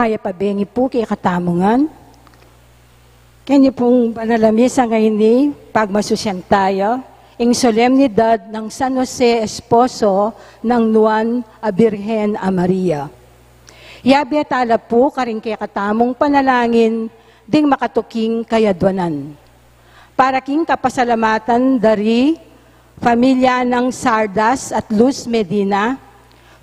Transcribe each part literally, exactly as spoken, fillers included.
Mayap a bengi pu kekatamu ngan. Keni pung banal a misa ngeni, pagmasusyan taya ing solemnidad nang San Jose Esposo nang Nuan a Birhen a Maria. Yabe tala pu karing kekatamung panalangin ding makatuking kayadwanan. Para king kapasalamatan dari familia nang Sardas at Luz Medina,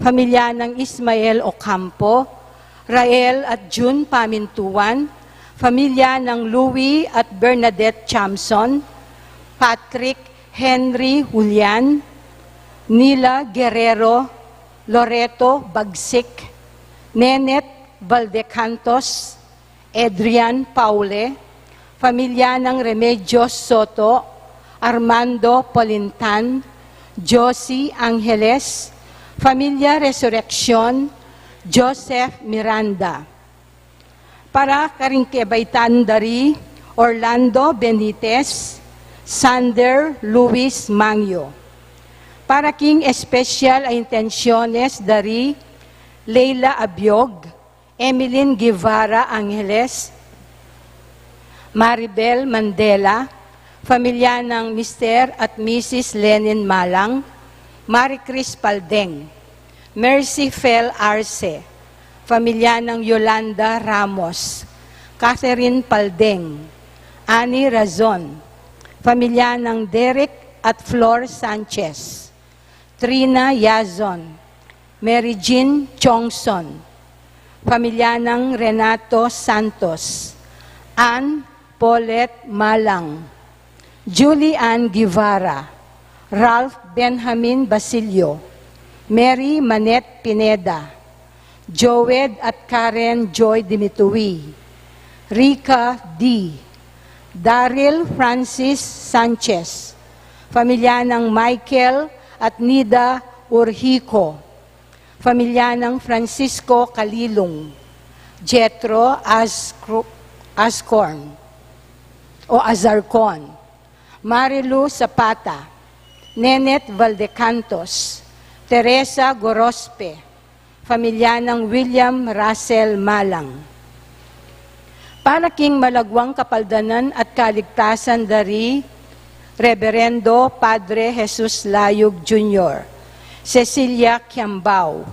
familia nang Ismael Ocampo, Rael at June Pamintuan, familia nang Louis at Bernadette Chamson, Patrick Henry Julian, Nila Guerrero, Loreto Bagsik, Nenet Valdecantos, Adrian Paule, familia nang Remedios Soto, Armando Polintan, Josie Angeles, familia Resurreccion, Joseph Miranda. Para karing kebaitan dari Orlando Benitez, Sander Luis Mangio. Para king espesyal a intensyones dari Leila Abiog, Emeline Guevara Angeles, Maribel Mandela, familia nang Mister at Missus Lenin Malang, Marie Chris Paldeng, Mercy Fel Arce, familia nang Yolanda Ramos, Catherine Paldeng, Annie Razon, familia nang Derek at Flor Sanchez, Trina Yazon, Mary Jean Chongson, familia nang Renato Santos, Ann Paulette Malang, Julie Ann Guevara, Ralph Benjamin Basilio, Mary Manette Pineda, Joed at Karen Joy Dimitui, Rica D, Daryl Francis Sanchez, familia nang Michael at Nida Urhico, familia nang Francisco Calilung, Jethro Ascru-, Ascorn o Azarcon, Marilu Zapata, Nenet Valdecantos, Teresa Gorospe, familia nang William Russell Malang. Para king malagwang kapaldanan at kaligtasan dari Reberendo Padre Jesus Layug Junior, Cecilia Kiambao,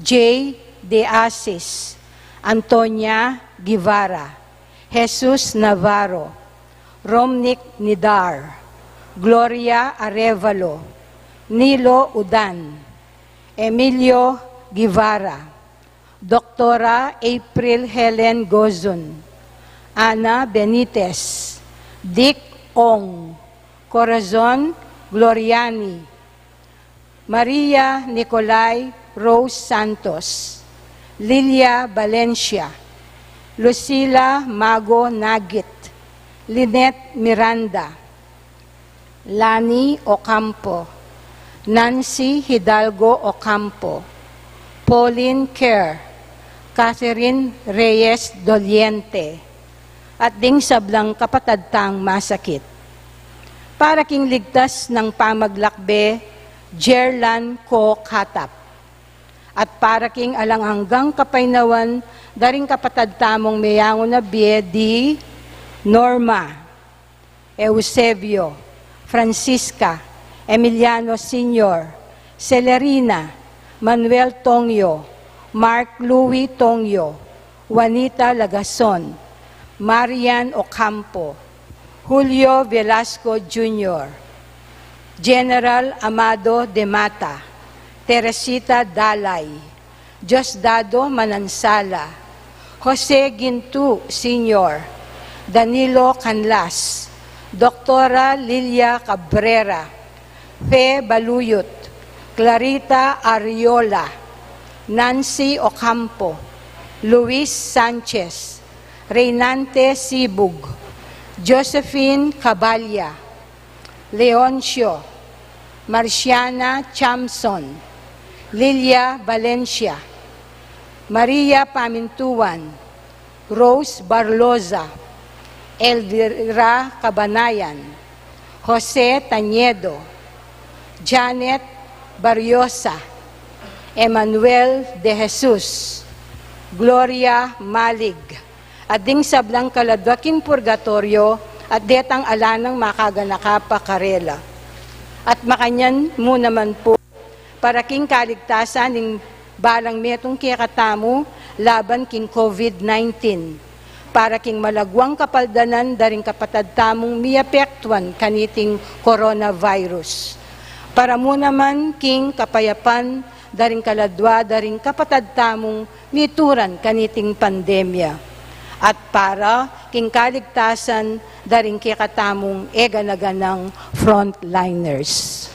Jay De Asis, Antonia Guevara, Jesus Navarro, Romnick Nidar, Gloria Arevalo, Nilo Udan, Emilio Guevara, Doktora April Helen Gozun, Ana Benitez, Dick Ong, Corazon Gloriani, Maria Nicolai Rose Santos, Lilia Valencia, Lucila Mago Nagit, Lynette Miranda, Lani Ocampo, Nancy Hidalgo Ocampo, Pauline Kerr, Catherine Reyes Doliente, at ding sablang kapatad tang masakit. Para king ligtas nang pamaglakbe, Jerlan Co Katap. At para king alang anggang kapaynawan da ring kapatad tamung meyangu na bie di Norma, Eusebio, Francisca, Emiliano Senior, Celerina, Manuel Tongyo, Mark Louis Tongyo, Juanita Lagason, Marian Ocampo, Julio Velasco Junior, General Amado de Mata, Teresita Dalay, Diosdado Manansala, Jose Gintu Senior, Danilo Canlas, Doktora Lilia Cabrera, Fe Baluyut, Clarita Arriola, Nancy Ocampo, Luis Sanchez, Reynante Sibug, Josephine Caballa, Leoncio, Marciana Chamson, Lilia Valencia, Maria Pamintuan, Rose Barloza, Elvira Cabanayan, Jose Tañedo, Janet Barriosa, Emmanuel De Jesus, Gloria Malig, at ding sablang kaladwa king purgatoryo, at detang ala nang makaganaka pa karela. At makanyan mu naman pu, para king kaligtasan ning balang metung kekatamu laban king COVID nineteen, para king malagwang kapaldanan da ring kapatad tamung miapektuan kaniting coronavirus, para mu naman king kapayapan da ring kaladwa da ring kapatad tamung mituran kaniting pandemya, at para king kaligtasan da ring kekatamung e gana-ganang frontliners.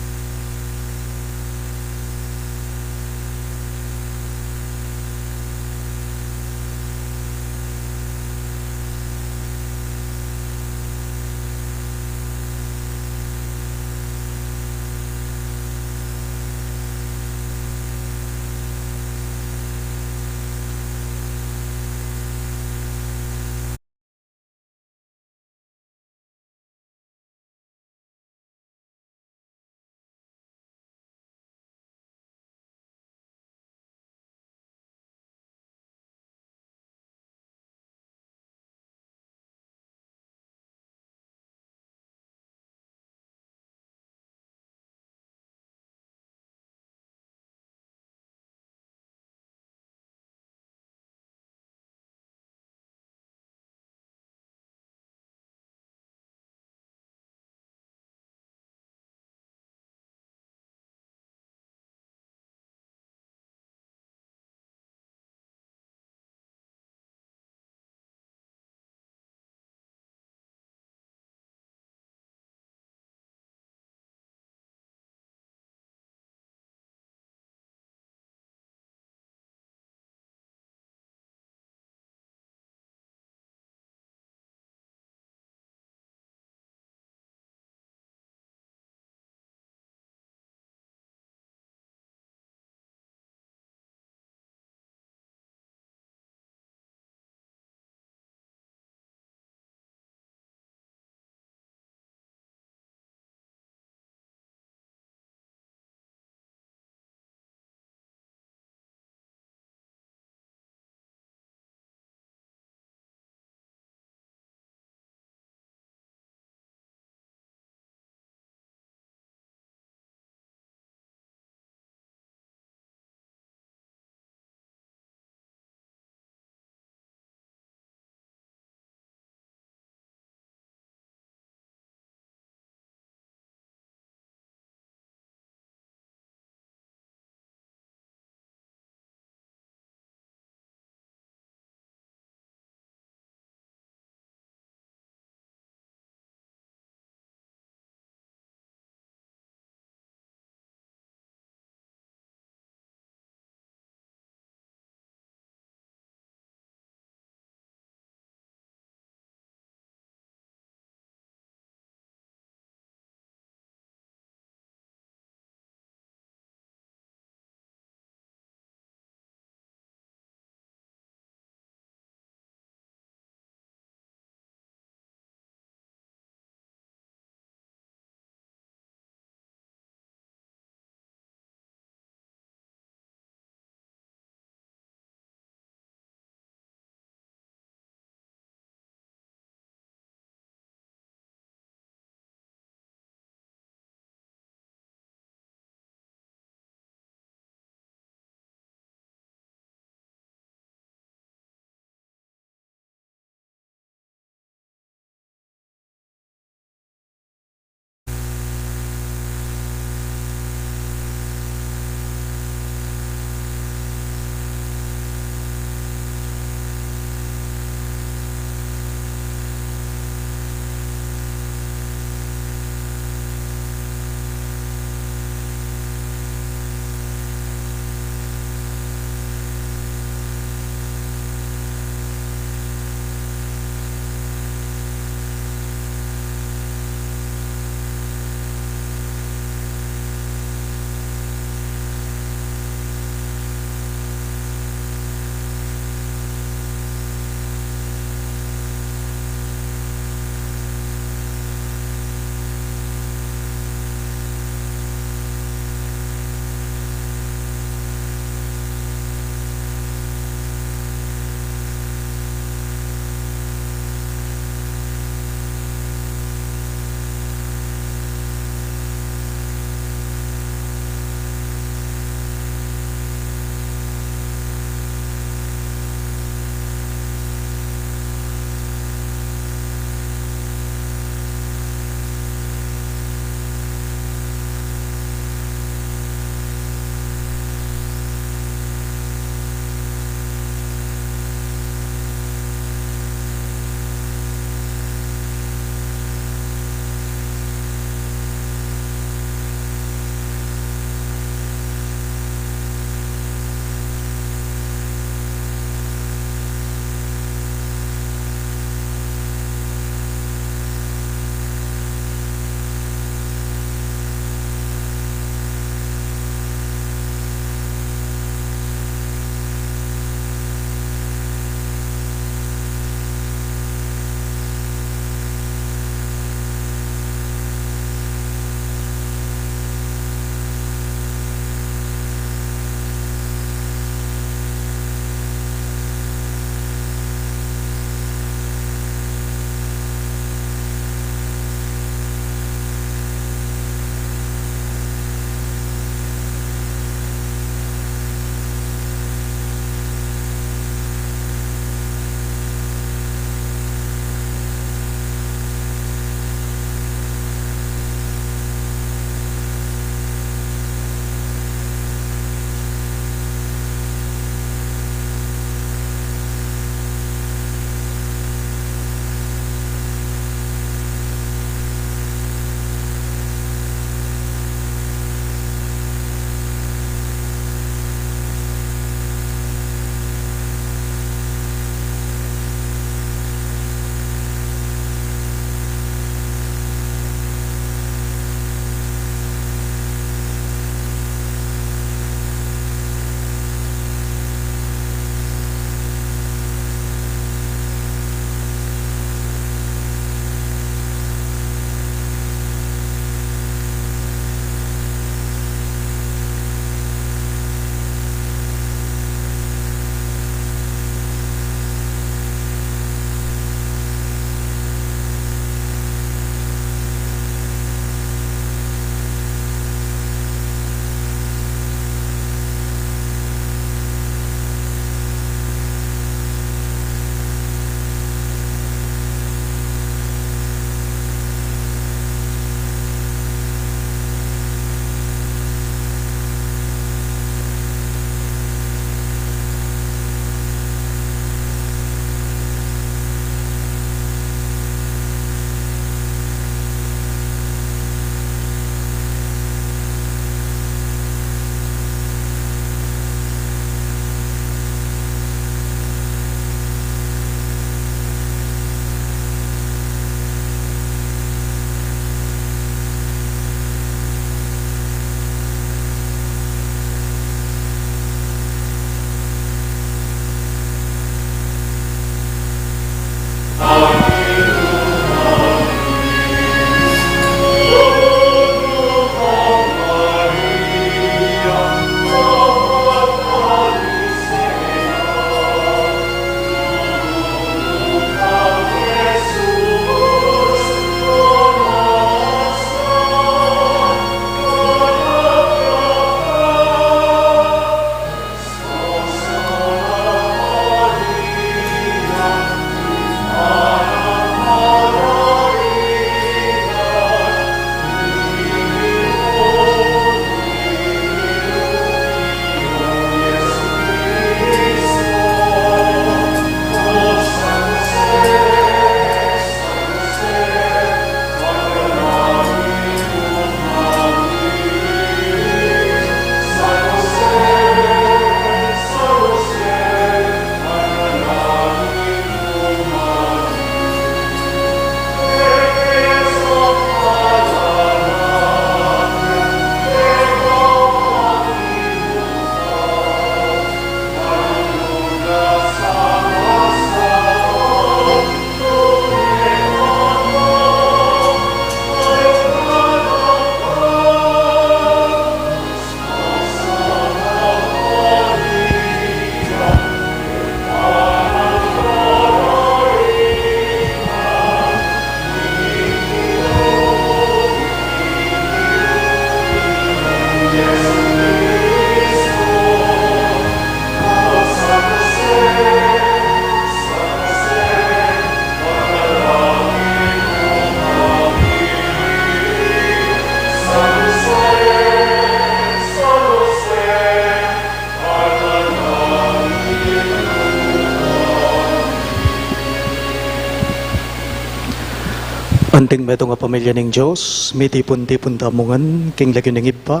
Anting metung a pamilya ning Dios, mitipun-tipun tamu ngan king lagyu ning Ibpa,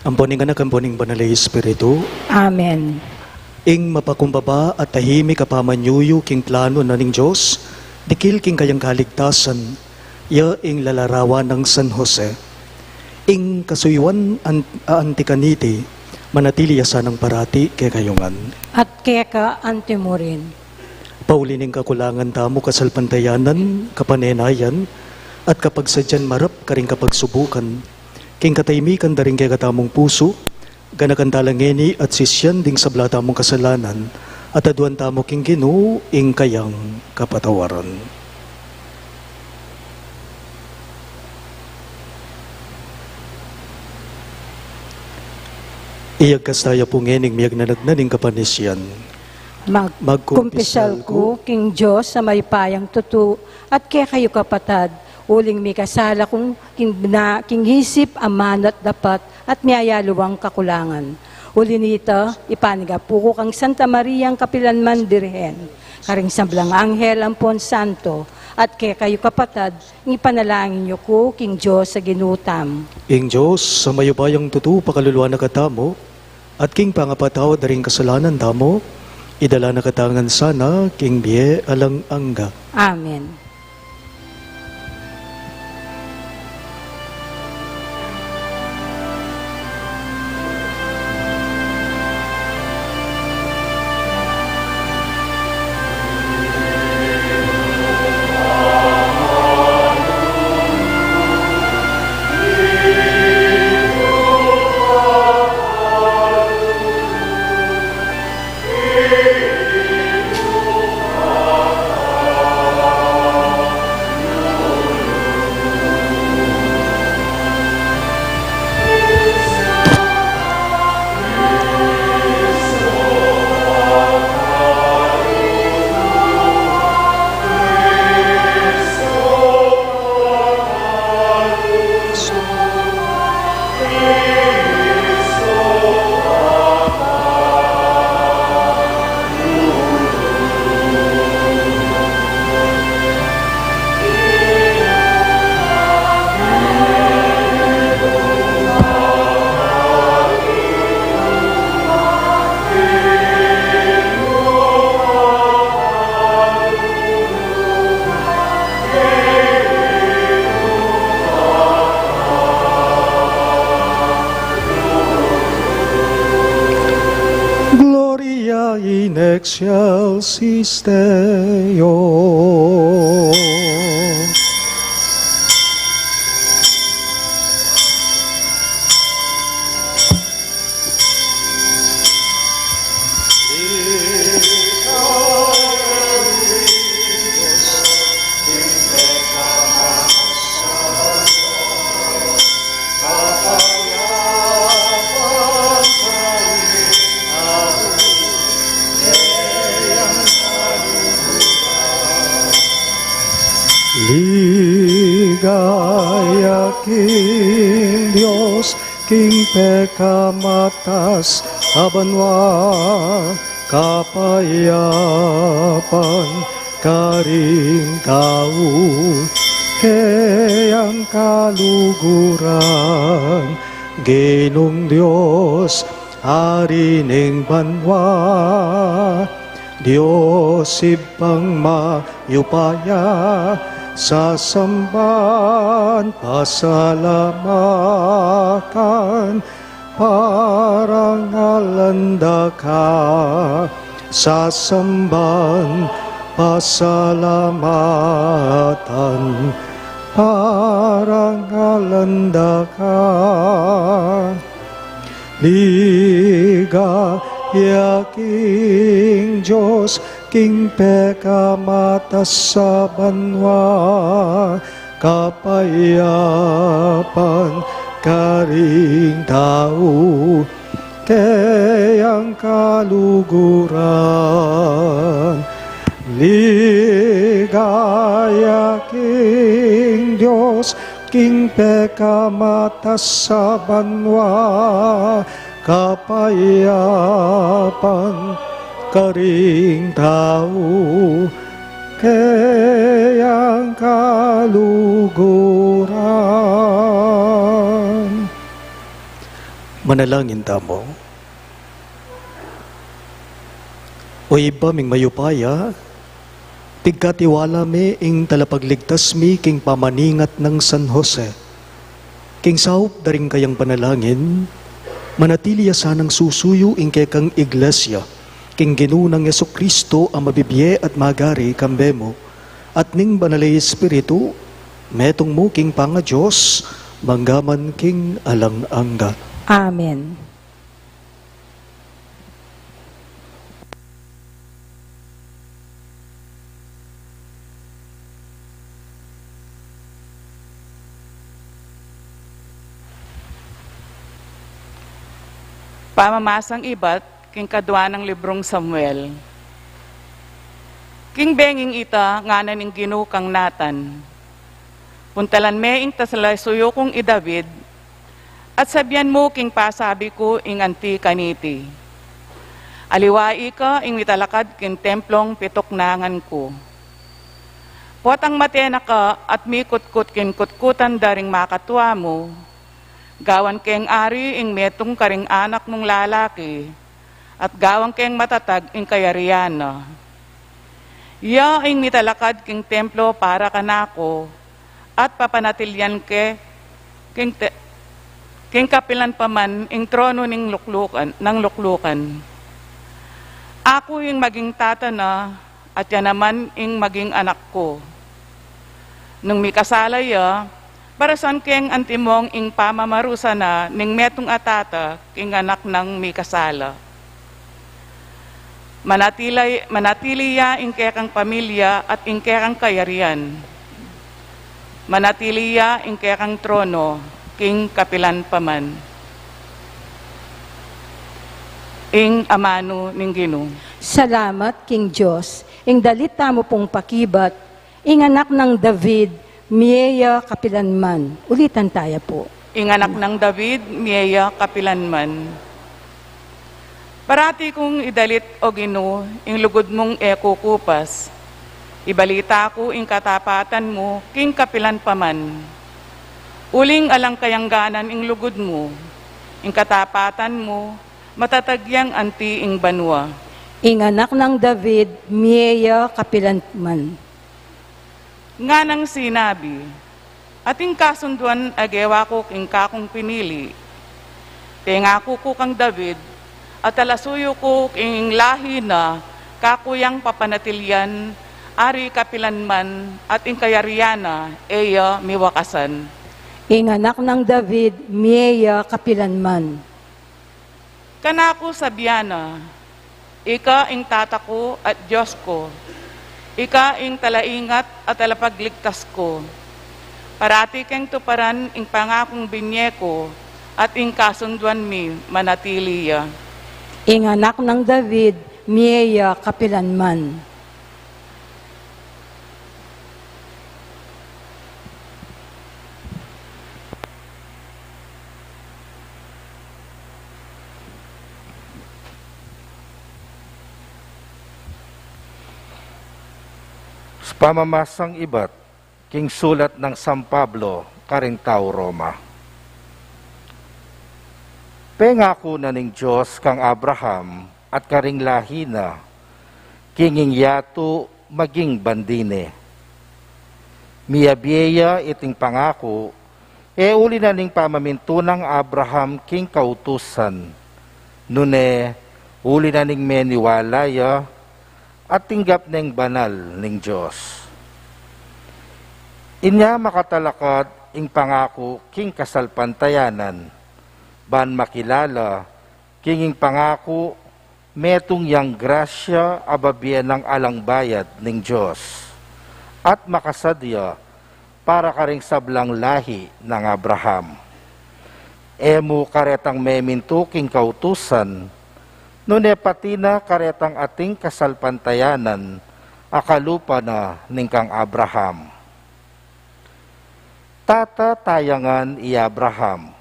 ampo ning Anak, ampo ning Banal a Espiritu. Amen. Ing mapakumbaba at tahimik a pamanyuyu king plano na ning Dios, dikil king kayang kaligtasan, ya ing lalarawan nang San Jose. Ing kasuyuan an-, a anti kaniti, manatili ya sanang parati kekayu ngan. At keka antimurin. Pauli ning kakulangan tamu, kasalpantayanan, kapanenayan, at kapagsadyan marap karing kapagsubukan, king katahimikan da ring kekatamung pusu, ganakan tala ngeni at sisian ding sabla tamung kasalanan, at aduan tamu king Ginu ing kayang kapatawaran. Iyagkas taya pu ngening miyagnanagnan ing kapanisian. Mag-, magkumpisal ku king Dios a mayupayang tutu, at kekayu kapatad, uling mikasala kung king bina-, king isip, amanu at dapat, at miyayaluang kakulangan. Uli nita, ipanigapu ku kang Santa Mariang kapilanman Birhen, karing sablang anghel ampon santo, at kekayu kapatad, ipanalangin yu ku king Dios a Ginu tamu. Ing Dios a mayupayang tutu pakaluluan na katamu, at king pangapatawad da ring kasalanan tamu, idala na katamu ngan sana king bie alang angga. Amen. Gloria in excelsis Deo. Ligaya king Dios, king pekamatas a banua, kapayapan karing tau keyang kaluguran. Ginung Dios, Ari ning banua, Dios Ibpang mayupaya, sasamban, pasalamatan, parangalan da ka. Sasamban, pasalamatan, parangalan da ka. Ligaya king Dios, king pekamatas a banua, kapayapan karing tau keyang kaluguran. Ligaya king Dios, king pekamatas a banua, kapayapan karing tau keyang kaluguran. Manalangin tamu. O Ibpa ming mayupaya, pigkatiwala mi ing talapagligtas mi king pamaningat nang San Jose. King saup da ring kayang panalangin, manatili ya sanang susuyu ing kekang Iglesia, king Ginu nang Jesucristo a mabibie at magari kambe mu, at ning Banal a Espiritu, metung mu king pangaDios, mangga man king alang angga. Amen. Pamamasang ibat king kadua nang librung Samuel. King benging ita, ngana ning Ginu kang Natan, puntalan me ing tasalasuyu kung i David, at sabian mu king pasabi ku ing anti kaniti, aliwa ika ing mitalakad king templong pituknangan ku. Potang mate na ka at mikutkut king kutkutan da ring makatua mu, gawan keng ari ing metung karing anak mung lalaki, at gawan keng matatag ing kayarian na. Iya ing mitalakad king templo para kanaku, at papanatilian ke king te-, king kapilan pa man ing trono ning luklukan, nang luklukan. Aku ing maging tata na, at ya naman ing maging anak ku. Nung mikasala ya, barasan keng antimong ing pamamarusa na ning metung a tata king anak nang mikasala. Manatili, manatili ya ing kekang pamilya at ing kekang kayarian. Manatili ya ing kekang trono king kapilan pa man. Ing amanu ning Ginu. Salamat king Dios. Ing dalit tamu pung pakibat, ing anak nang David, mie ya kapilan man. Ulitan taya pu. Ing anak nang David, mie ya kapilan man. Parati kung idalit, O Ginu, ing lugud mung e kukupas. Ibalita ku ing katapatan mu king kapilan pa man. Uling alang kayangganan ing lugud mu, ing katapatan mu, matatag yang anti ing banua. Ing anak nang David, mie ya kapilan man. Nganang sinabi, ating kasunduan a gewa ku king kakung pinili. Pengaku ku kang David, at talasuyu ku king lahi na, kaku yang papanatilian, ari kapilan man, at ing kayarian na, e ya miwakasan. Ing anak nang David, mie ya kapilan man. Kanaku sabian na, Ika ing Tata ku at Dios ku, ika ing talaingat at talapagligtas ku. Parati keng tuparan ing pangakung binie ku, at ing kasunduan mi manatili ya. Ing anak nang David, mie ya kapilan man. Pamamasang ibat king sulat nang San Pablo karing tau Roma. Pengaku na ning Dios kang Abraham at karing lahi na, king ing yatu maging bandi ne. Miabie ya iting pangaku, e uli na ning pamamintu nang Abraham king kautusan, nune uli na ning meniwala ya, at tinggap neng banal ning Dios. Inya makatalakad ing pangaku king kasalpantayanan, ban makilala king ing pangaku, metung yang grasya a babie nang alang bayad ning Dios, at makasadya para karing sablang lahi nang Abraham. E mu karetang memintu king kautusan, nune pati na karetang ating kasalpantayanan a kalupa na ning kang Abraham. Tata taya ngan i Abraham.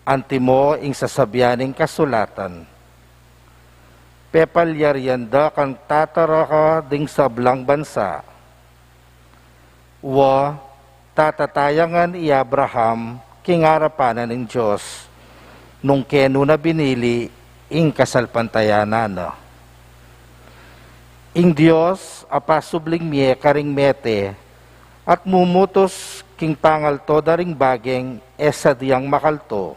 Antimo ing sasabian ning kasulatan, pepalyarian da kang tatara ka ding sablang bansa. Wa, tatatayangan i Abraham king arapan na ning Dios, nung kenu na binili ing kasalpantayanan na. Ing Dios a pasubling mie karing mete, at mumutus king pangalto da ring bageng e sadyang makalto.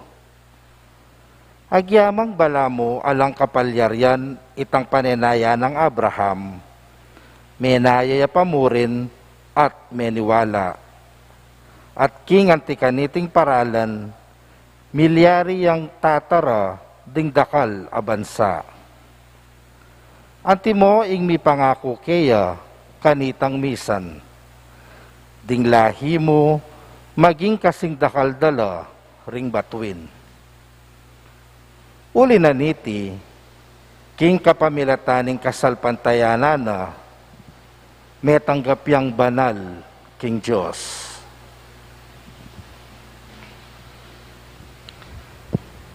Agyamang balamu alang kapalyarian itang panenayan nang Abraham, menaya ya pa murin at meniwala. At king anti kaniting paralan, milyari yang tatara ding dakal a bansa. Antimo ing mipangaku keya kanitang misan, ding lahi mu maging kasing dakal da la ring batuin. Uli na niti, king kapamilatan ning kasalpantayanan na, metanggap yang banal king Dios.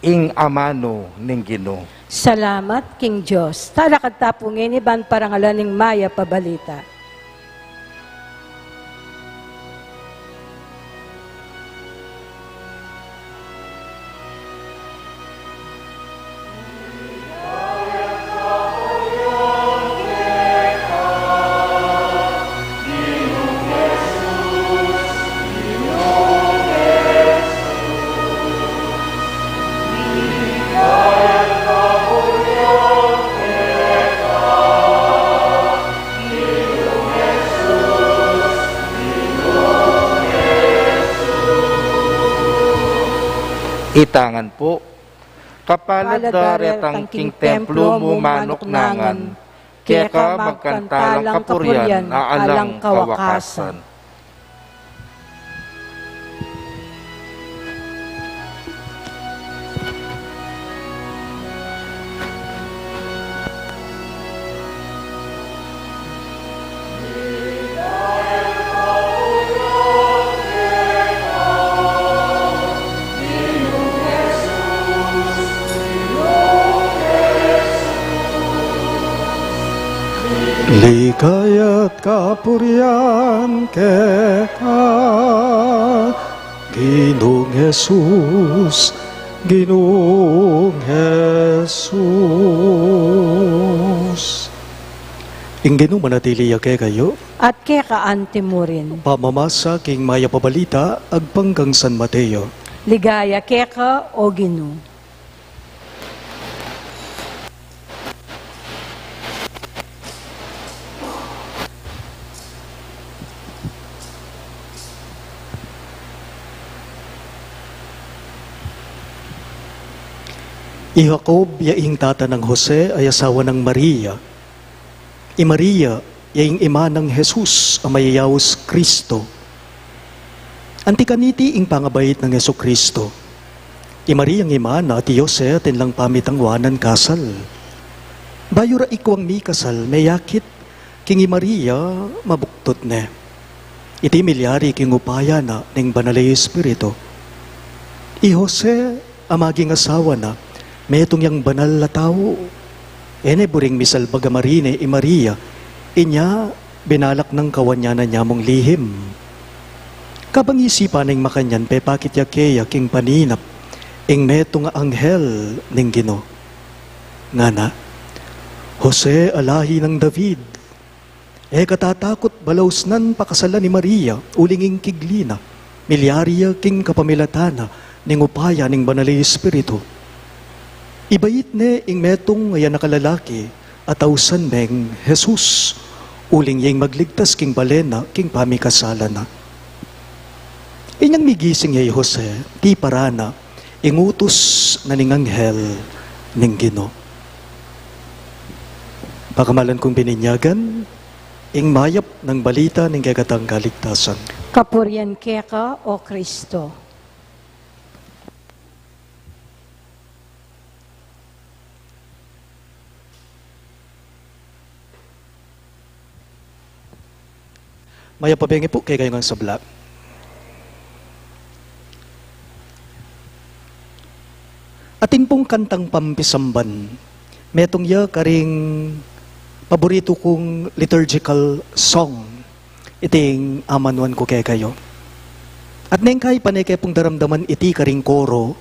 Ing amanu ning Ginu. Salamat king Dios. Talakad ta pu ngeni ban parangalan ing mayap a balita. Itangan pu. Kapalad da retang king templo mu manuknangan, keka magkantalang kapurian a alang kawakasan. Ligaya't kapurian keka, Ginung Jesus, Ginung Jesus. Ing Ginu manatili ya kekayu. At keka anti murin. Pamamasa king mayap a balita agpang kang San Mateo. Ligaya keka, O Ginu. I Jacob ya ing tata nang Jose a asawa nang Maria. I Maria ya ing ima nang Jesus a mayayaus Kristo. Anti kaniti ing pangabait nang Jesucristo. I Mariang ima na at i Jose atin lang pamitangwanan kasal. Bayu ra ikwang mikasal, meyakit king i Maria mabuktut ne. Iti milyari king upaya na ning Banal a Espiritu. I Jose a maging asawa na, metung yang banal a tau. E ne buring misalbag a marine i Maria, inya binalak nang kawan ya na nyamung lihim. Kabang isipan na ing makanyan, pepakit ya keya king paninap ing metung a anghel ning Ginu. Ngana, Jose a lahi nang David, e ka tatakut balausnan pakasalan i Maria, uling ing kigli na, milyari ya king kapamilatan na ning upaya ning Banal a Espiritu. Ibait ne ing metung a anak a lalaki, a tausan meng Jesus, uling ya ing magligtas king balen na king pamikasalan na. Inyang migising ya i Jose, tiparan na ing utus na ning anghel ning Ginu. Pakamalan kung bininyagan, ing mayap nang balita ning kekatang kaligtasan. Kapurian keka, O Kristo. Mayap a bengi pu kekayu ngan sabla. Atin pung kantang pampisamban, Metung ya karing paboritu kung liturgical song iting amanuan ku kekayu. At neng kayi pane ke pung daramdaman iti karing koro,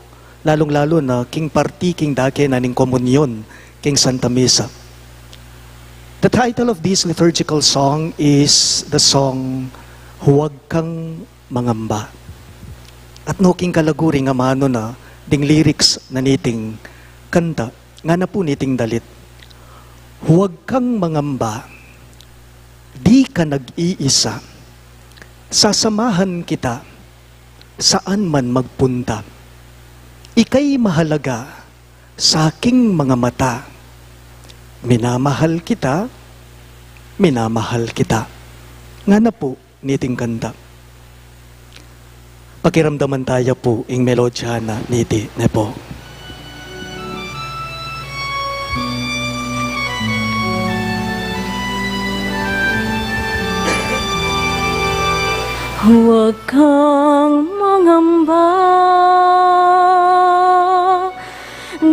lalung-lalu na king parti king dake na ning komunyon king Santa Misa. The title of this liturgical song is the song Huwag Kang Mangamba. At no king kalagu ring amanu na ding lyrics na niting kanta, ngana pu niting dalit, "Huwag kang mangamba, di ka nag-iisa. Sasamahan kita saan man magpunta. Ika'y mahalaga sa aking mga mata. Minamahal kita, minamahal kita." Ngana pu niting kanta. Pakiramdaman taya pu ing melodya na niti, ne pu. Huwag kang mangamba,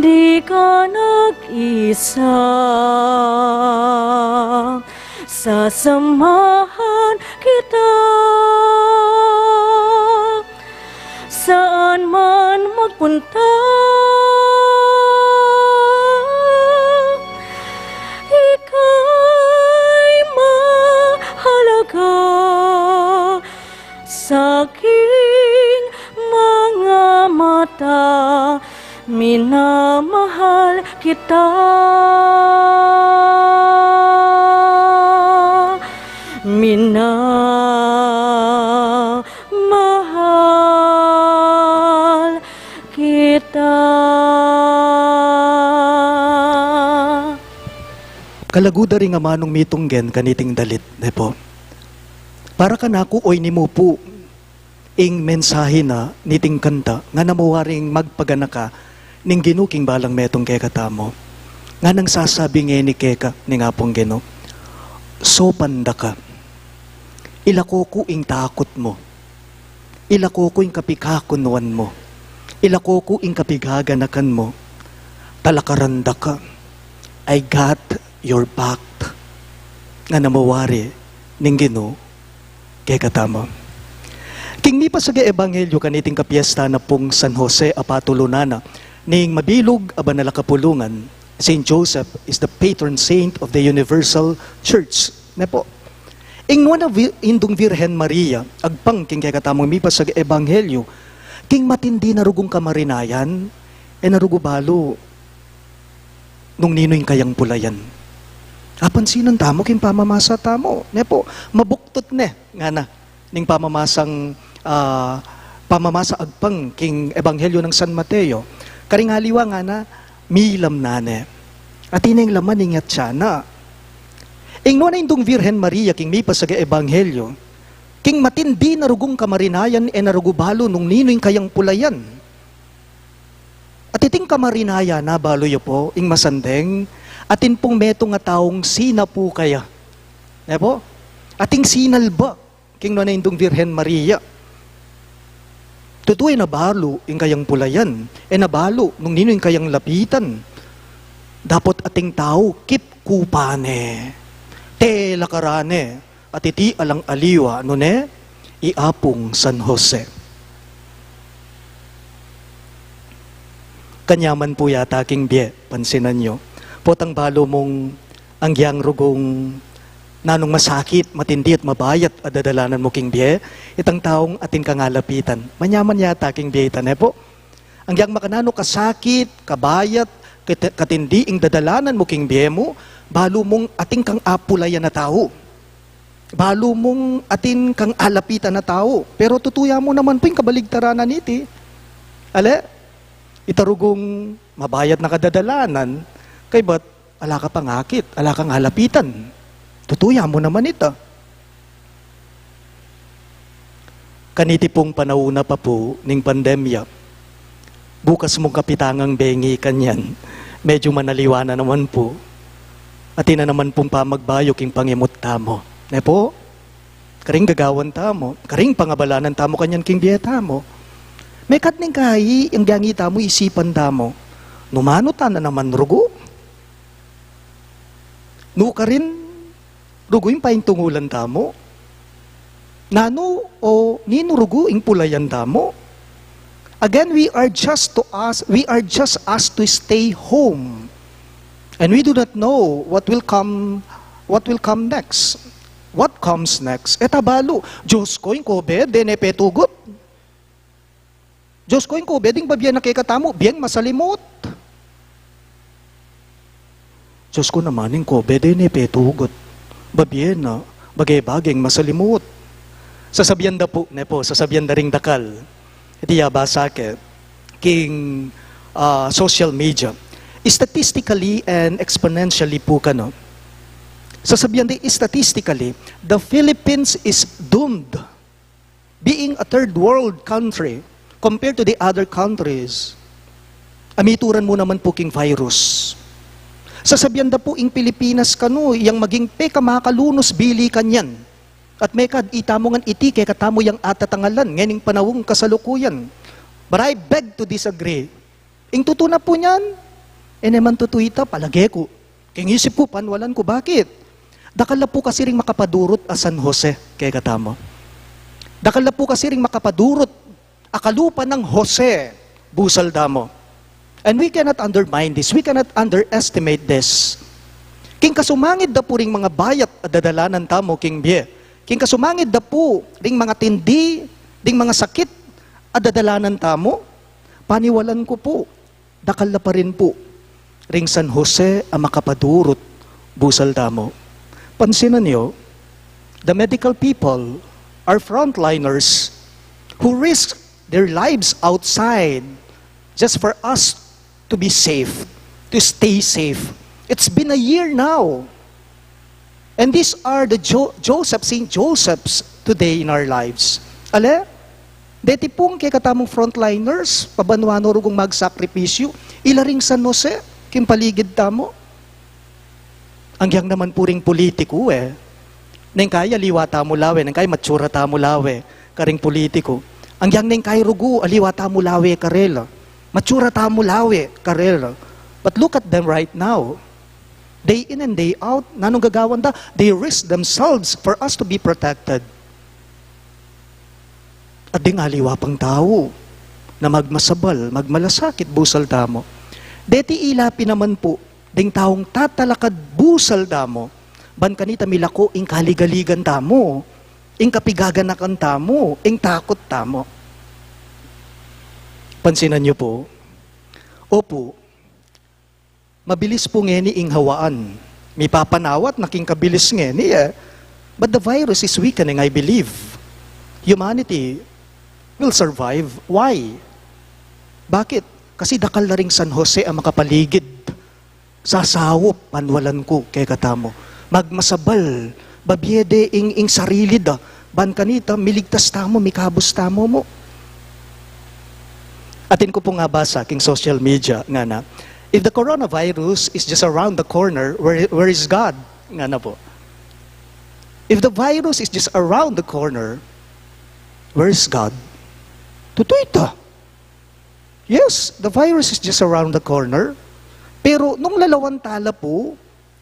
di ka nag-isa. Sasamahan kita saan man magpunta. Ika'y mahalaga sa aking mga mata. Minamahal kita. Minamahal kita. Kalagu da ring amanung mitunggen kaniting dalit, ne pu. Para kanaku, oyni mu pu ing mensahe na niting kanta, ngana mu waring magpaganaka ning Ginu king balang metung kekatamu. Nganang sasabi ngeni keka ning Apung Ginu, "Saupan da ka. Ilako ku ing takut mu. Ilako ku ing kapikakunuan mu. Ilako ku ing kapigaganakan mu. Talakaran da ka. I got your back." Ngana mu wari ning Ginu kekatamu. King mipasaga ebanghelyo kaniting kapiesta na pung San Jose a patulunan na ning mabilug a banal a kapulungan, Saint Joseph is the patron saint of the universal church. Ne pu? Ing nuan a vi-, Indung Virgen Maria, agpang king kekatamung mipasaga ebanghelyo, king matindi na rugung kamarinayan, e na rugu balu nung ninu ing kayang pulayan. Apansinan tamu king pamamasa tamu, ne pu? Mabuktut ne, ngana, ning pamamasang, ah, pamamasa agpang king ebanghelyo nang San Mateo. Karing aliwa, ngana, milam na ne. Atin neng laman ing atsa na. Ing nuan a Indung Virgen Maria king mipasaga ebanghelyo, king matindi na rugung kamarinayan, e na rugu balu nung ninu ing kayang pulayan. At iting kamarinayan na, balu yu pu, ing masandeng, atin pung metung a taung sinapu kaya. Ne pu? Ating sinalba king nuan a Indung Virgen Maria. Tutu, e na balu ing kayang pulayan, e na balu nung ninu ing kayang lapitan. Dapot ating tau kipkupan ne, telakaran ne, at iti alang aliwa, nune, i Apung San Jose. Kanyaman pu yata king bie, pansinan yu. Potang balu mung anggiyang rugung nanung masakit, matindi at mabayat a dadalanan mu king bie, itang taung atin kang alapitan. Manyaman yata king bie ita, ne pu? Anggiyang makananu kasakit, kabayat, kati-, katindi ing dadalanan mu king bie mu, balu mung atin kang apulayan a tau. Balu mung atin kang alapitan a tau. Pero tutu ya mu naman pu ing kabaligtaran na niti. Ale, ita rugung mabayat na kadadalanan, kaybat ala ka pang akit, ala kang alapitan. Tutu ya mu naman ita. Kaniti pung panaun na pa pu ning pandemya, bukas mung kapitangang bengi kanyan, medyu manaliwa na naman pu. Atin na naman pung pamagbayu king pangimut tamu. Ne pu? Karing gagawan tamu, karing pangabalanan tamu kanyan king bie tamu. Mekad ning kayi, ing gangi tamu, isipan tamu, nu manu ta na naman rugu? Nukarin, rugu ing paintungulan tamu? Nanu o ninu rugu ing pulayan tamu? Again, we are just to ask, we are just asked to stay home. And we do not know what will come, what will come next. What comes next? E ta balu, Diyos ko, ing COVID, e ne petugut. Diyos ko, ing COVID, ing babie na kekatamu, bieng masalimut. Diyos ko naman, ing COVID, e ne petugut. Babie na, bage-bageng masalimut. Sasabian da pu, ne pu, sasabian da ring dakal. Iti ya basa ke, king, ah, social media. Statistically and exponentially pu kanu. Sasabian da statistically, the Philippines is doomed being a third world country compared to the other countries. Amituran mu naman pu king virus. Sasabian da pu ing Pilipinas kanu, yang maging pekamakalunus bili kanyan. At mekad itamu ngan iti kekatamu yang atatangalan, ngening panaung kasalukuyan. But I beg to disagree. Ing tutu na pu niyan, e ne man tutu ita, palage ku. King isip ku, panwalan ku, bakit? Dakal la pu kasi ring makapadurut a San Jose kekatamu. Dakal la pu kasi ring makapadurut a kalupa nang Jose, busal da mu. And we cannot undermine this. We cannot underestimate this. King kasumangid da pu ring mga bayat a dadalanan tamu king bie. King kasumangid da pu ring mga tindi, ding mga sakit a dadalanan tamu. Paniwalan ku pu, dakal la pa rin pu ring San Jose a makapadurut, busal tamu. Pansinan yu, the medical people are frontliners who risk their lives outside just for us to be safe, to stay safe. It's been a year now. And these are the Jo-, Joseph, Saint Josephs today in our lives. Ale, deti pung kekatamung frontliners, pabanua no rugung magsakripisyu, ila ring San Jose, king paligid tamu. Agyang naman pu ring pulitiku, e. Neng kaya aliwa tamu la we, neng kaya matsura tamu la we, karing pulitiku. Agyang neng kaya rugu, aliwa tamu la we karela. Matsura tamu la we karela. But look at them right now. Day in and day out, nanung gagawan da? They risk themselves for us to be protected. At ding aliwa pang tau na magmasabal, magmalasakit, busal tamu. Deti ila pin naman pu, ding taung tatalakad, busal tamu. Ban kanita milako ing kaligaligan tamu, ing kapigaganakan tamu, ing takut tamu. Pansinan yu pu. Opu, mabilis pu ngeni ing hawaan. Mipapanawat na king kabilis ngeni, e. But the virus is weakening, I believe. Humanity will survive. Why? Bakit? Kasi dakal la ring San Jose a makapaligid. Sasaup, panwalan ku kekatamu. Magmasabal, babie de ing, ing sarili da, ban kanita miligtas tamu, mikabus tamu mu. Atin ku pung abasa king social media, ngana, "If the coronavirus is just around the corner, where, where is God?" Ngana pu. If the virus is just around the corner, where is God? Tutu ita. Yes, the virus is just around the corner. Pero nung lalawan ta la pu,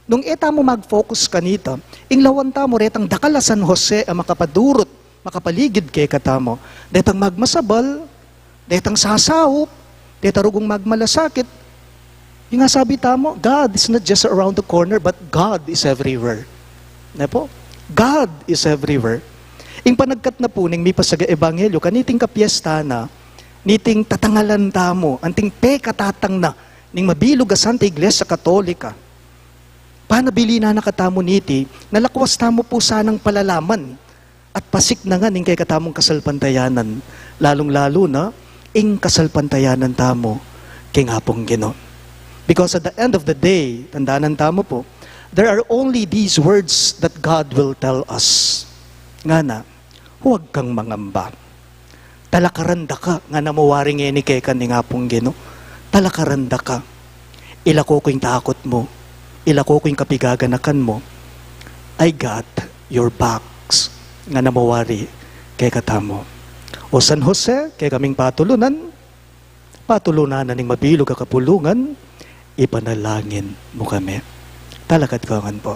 nung e tamu mag-focus kanita, ing lawan tamu retang dakal a San Jose a makapadurut, makapaligid kekatamu. Detang magmasabal, detang sasaup, deta rugung magmalasakit. Ing sabi tamu, God is not just around the corner, but God is everywhere. Ne pu? God is everywhere. Ing panagkat na pu ning mipasaga ebanghelyo, kaniting kapiesta na, niting tatangalan tamu, anting pekatatang na ning mabilug a Santa Iglesia Katolika. Panabilinan na katamu niti, na lakwas tamu pu sanang palalaman at pasiknangan ing kekatamung kasalpantayanan, lalung-lalu na ing kasalpantayanan tamu king Apung Ginu. Because at the end of the day, tandanan tamu pu, there are only these words that God will tell us. Ngana, "Huwag kang mangamba. Talakaran da ka," ngana mu wari ngeni keka ning Apung Ginu. "Talakaran da ka. Ilako ku ing takut mu. Ilako ku ing kapigaganakan mu. I got your backs," ngana mu wari kekatamu. O San Jose, kekaming patulunan, patulunan na ning mabilug a kapulungan, ipanalangin mu kami. Talakad ka ngan pu.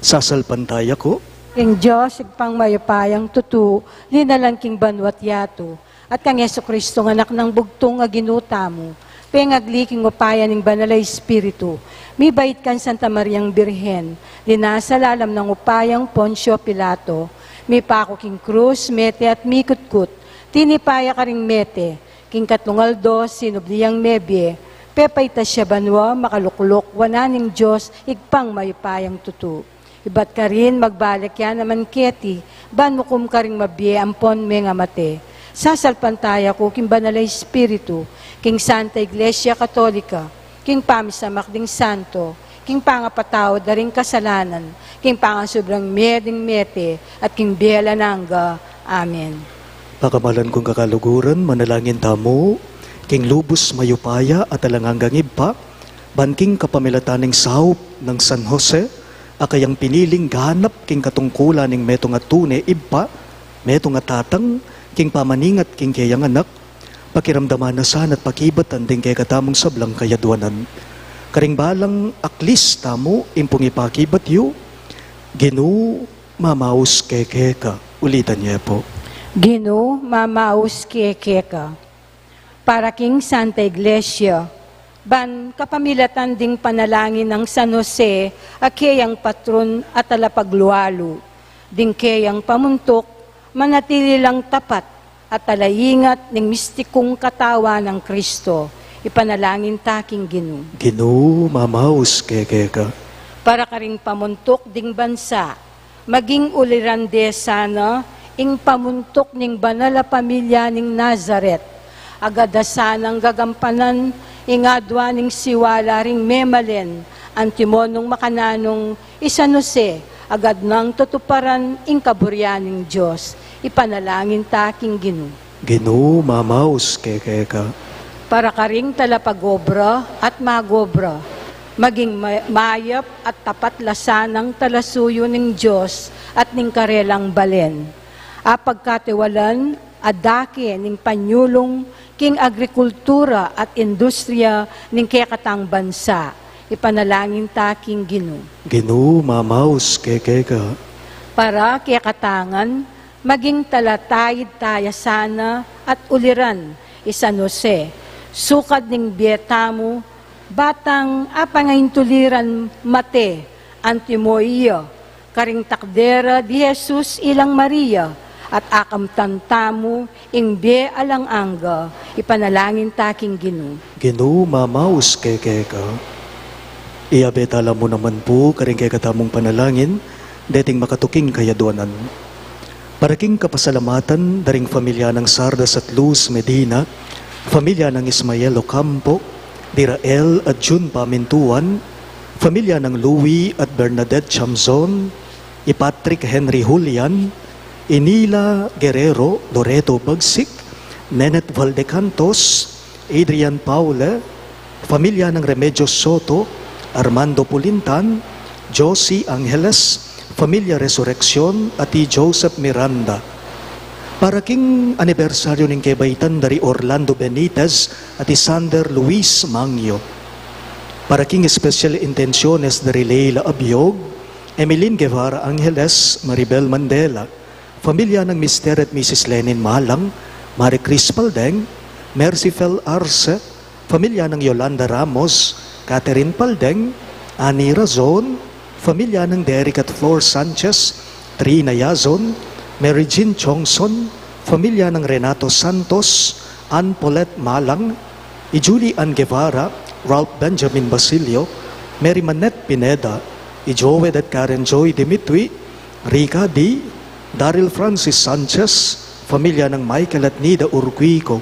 Sasalpantaya ku king Dios, Ibpang mayupayang tutu, linalang king banua't yatu, at kang Jesucristo, Anak nang bugtung a Ginu tamu, pengagli king upaya ning Banal a Espiritu, mibait kang Santa Mariang Birhen, linasa lalam nang upayang Poncio Pilato, mipaku king krus, mete at mikutkut, tinipa ya karing mete, king katlung aldo sinubli yang mebie, pepaitas ya banua, makaluklok wanan ning Dios, Ibpang mayupayang tutu. Ibat karin magbalik ya naman keti, ban mukum karing mabie ampon mengamate. Sasalpantaya ku king Banal a Espiritu, king Santa Iglesia Katolika, king pamisamak ding santo, king pangapatawad da ring kasalanan, king pangasubling mie ding mete, at king bie alang angga. Amen. Pakamalan kung kakaluguran, manalangin tamu king lubus mayupaya at alang anggang Ibpa, ban king kapamilatan ning saup nang San Jose, a kayang piniling ganap king katungkulan ning metung a tune Ibpa, metung a tatang, king pamaningat king keyang anak, pakiramdaman na sana at pakibatan ding kekatamung sablang kayadwanan. Karing balang aklis tamu, impung ipakibat yu, Ginu, mamaus keke ka. Ulitan ye pu. Ginu, mamaus keke ka. Para king Santa Iglesia, ban kapamilatan ding panalangin nang San Jose a keyang patron at talapaglualu, ding keyang pamuntuk, manatili lang tapat at talaingat ning mistikung katawan nang Kristo, ipanalangin ta king Ginu. Ginu, mamaus keke ka. Para karing pamuntuk ding bansa, maging uliran de sana ing pamuntuk ning banal a pamilya ning Nazaret. Agad da sanang gagampanan ing adwa ning siwala ring memalen, antimo nung makananung i San Jose, agad nang tutuparan ing kaburian ning Dios. Ipanalangin ta king Ginu. Ginu, mamaus keke ka. Para karing talapagobra at magobra, maging ma-, mayap at tapat la sanang talasuyu ning Dios at ning karelang balen. Apagkatiwalan a dake ning panyulung king agrikultura at industriya ning kekatang bansa. Ipanalangin ta king Ginu. Ginu, mamaus keke ka. Para kekatangan, maging talataid taya sana at uliran i San Jose, sukad ning bie tamu, batang apangaintuliran mate, antimo iya, karing takdera di Jesus ilang Maria, at akamtan tamu ing bie alang angga. Ipanalangin ta king Ginu. Ginu, mamaus keke ka. Iyabe tala mu naman pu karing kekatamung panalangin deting makatuking kayadwanan. Para king kapasalamatan da ring familia nang Sardas at Luz Medina, familia nang Ismael Ocampo, Dirael at Jun Pamintuan, familia nang Louis at Bernadette Chamzon, i Patrick Henry Julian, i Nila Guerrero, Loreto Bagsik, Nenet Valdecantos, Adrian Paule, familia nang Remedios Soto, Armando Pulintan, Josie Angeles, familia Resurreccion, at i Joseph Miranda. Para king anibersaryu ning kebaitan da ri Orlando Benitez at i Sander Luis Mangio. Para king special intenciones da ri Leila Abiog, Emeline Guevara Angeles, Maribel Mandela, familia nang Mister at Missus Lenin Malang, Marie Chris Paldeng, Mercifel Arce, familia nang Yolanda Ramos, Catherine Paldeng, Annie Razon, familia nang Derek at Flor Sanchez, Trina Yazon, Mary Jean Chongson, familia nang Renato Santos, Ann Paulette Malang, i Julie Ann Guevara, Ralph Benjamin Basilio, Mary Manette Pineda, i Joed at Karen Joy Dimitri, Rica D, Daryl Francis Sanchez, familia nang Michael at Nida Urquico,